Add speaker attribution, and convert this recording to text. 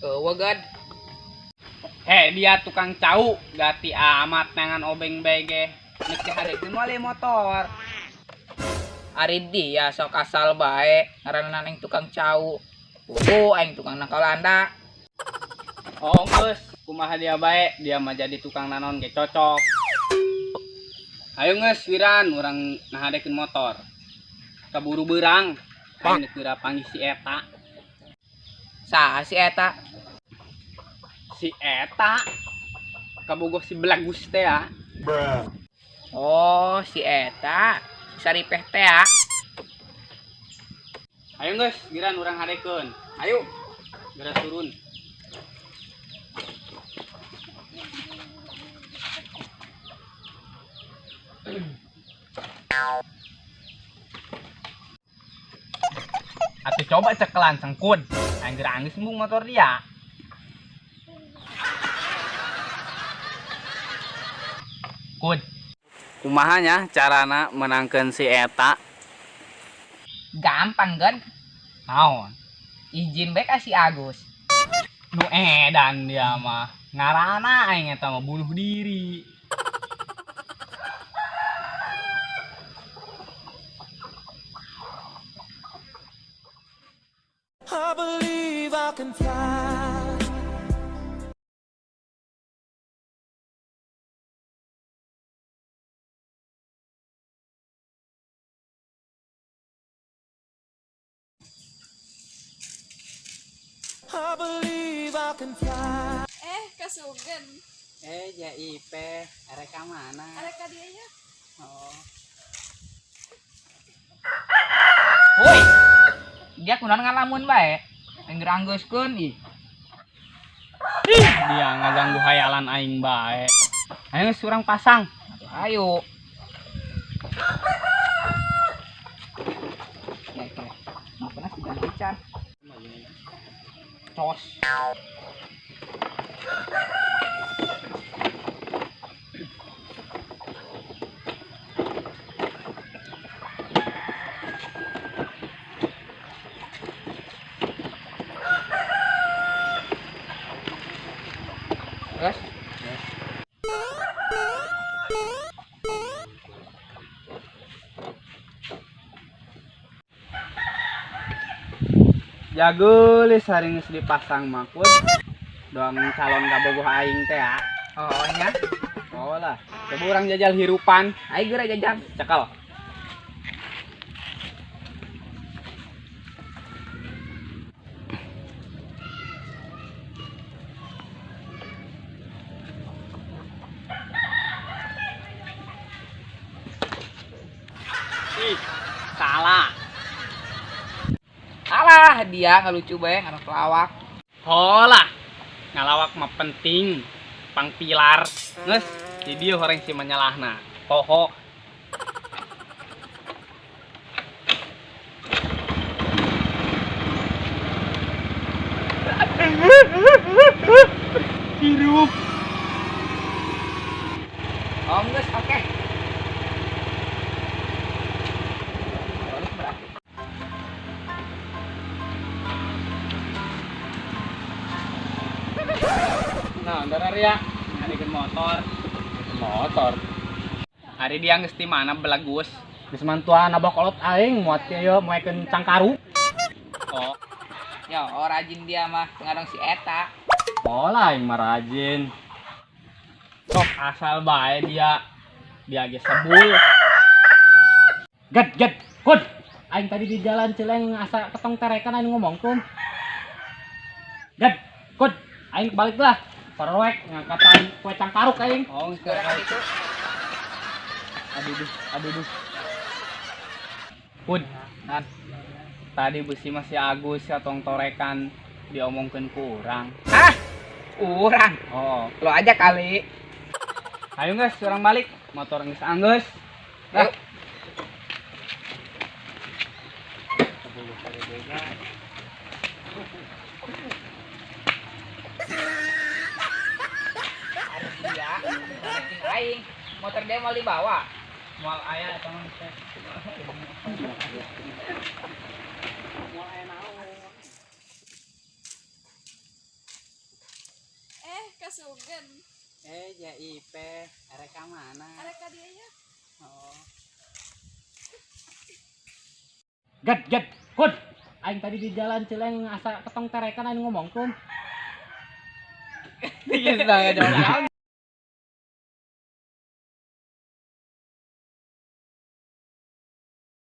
Speaker 1: Eueuh gad.
Speaker 2: Heh, dia tukang cau, gati amat nengan obeng bege. Nek dihadekeun moal motor.
Speaker 1: Ari dia sok asal bae, ngaranna aing tukang cau. Oh, aing tukang nangkalanda.
Speaker 2: Oh, geus, kumaha dia bae, dia mah jadi tukang nanon ge cocok. Ayo geus Wiran, urang ngahadekeun motor. Kaburu beurang. Aing geus geura panggih si eta.
Speaker 1: Saha si eta?
Speaker 2: Si eta kabogoh si Belagus teh ya.
Speaker 1: Oh, si eta, si Saripeh teh ya.
Speaker 2: Ayo geus, Giran urang hadekeun.
Speaker 1: Ayo,
Speaker 2: geura turun. Atuh coba cekelan sengkun. Aing geura anggeus embung motor dia. Kud. Kumaha nya carana menangkeun si eta?
Speaker 1: Gampang, Gan.
Speaker 2: Naon?
Speaker 1: Izin bae ka si Agus.
Speaker 2: Nu edan dia mah. Ngarana aing eta mah bunuh diri.
Speaker 3: I believe I can fly. I believe I can fly.
Speaker 4: Kasugen.
Speaker 2: JIP, arek ka mana?
Speaker 4: Arek ka dieu nya.
Speaker 2: Oh.
Speaker 1: Woi. Dia kunaon ngalamun bae? Aing anggeuskeun ih.
Speaker 2: Ih, dia ngaganggu hayalan aing bae. Ayo geus urang pasang.
Speaker 1: Atuh ayo. Oke. Pernah sih ganti can.
Speaker 2: Cos.
Speaker 1: Terus?
Speaker 2: Jago geus hari geus dipasang mah kun. Doang calon kabogoh aing teh ya.
Speaker 1: Oh nya.
Speaker 2: Oh lah. Coba urang jajal hirupan.
Speaker 1: Ayo geura jajal.
Speaker 2: Cekel. Ih, salah.
Speaker 1: Alah, dia ngelucu bae, ngaran pelawak.
Speaker 2: Holah. Ngalawak mah penting. Pangpilar. Geus, di dieu horeng si menyalahna. Poho. Hirup.
Speaker 1: Oh, geus, oke.
Speaker 2: Nah, ndara ria, nyarikeun motor.
Speaker 5: Motor.
Speaker 2: Hari dia geus di mana belagus?
Speaker 5: Geus mantuan abah kolot aing muat ieu moekeun cangkaru.
Speaker 2: Oh.
Speaker 1: Ya, oh rajin dia mah, pengadong si eta.
Speaker 5: Oh lah aing mah rajin.
Speaker 2: Sok asal bae dia. Dia ge sebul.
Speaker 5: Get get, kun. Aing tadi di jalan celeng asa ketong terekan aing ngomongkeun. Get, kun. Aing balik lah. Parwek ngangkatan kue cangkaruk aing.
Speaker 2: Oh, geus
Speaker 1: itu.
Speaker 2: Aduh, duh, aduh, duh. Pun,
Speaker 1: Nan.
Speaker 2: Tadi besi masih Agus ya tong torekan diomongkeun ku urang.
Speaker 1: Hah? Urang?
Speaker 2: Oh.
Speaker 1: Lo aja kali.
Speaker 2: Ayo geus, urang balik. Motor geus anggeus. Dah.
Speaker 1: Aing, motor dia mau dibawa.
Speaker 2: Moal aya eta mah teh. Moal aya naon.
Speaker 4: Eh, kasugen.
Speaker 2: Eh, JIP, erek ka mana?
Speaker 4: Arek ka dieu nya.
Speaker 2: Oh.
Speaker 5: Gad, gad, kod. Aing tadi di jalan celeng asa ketong terekan aing ngomongkeun.
Speaker 2: Iya, sudah jawab.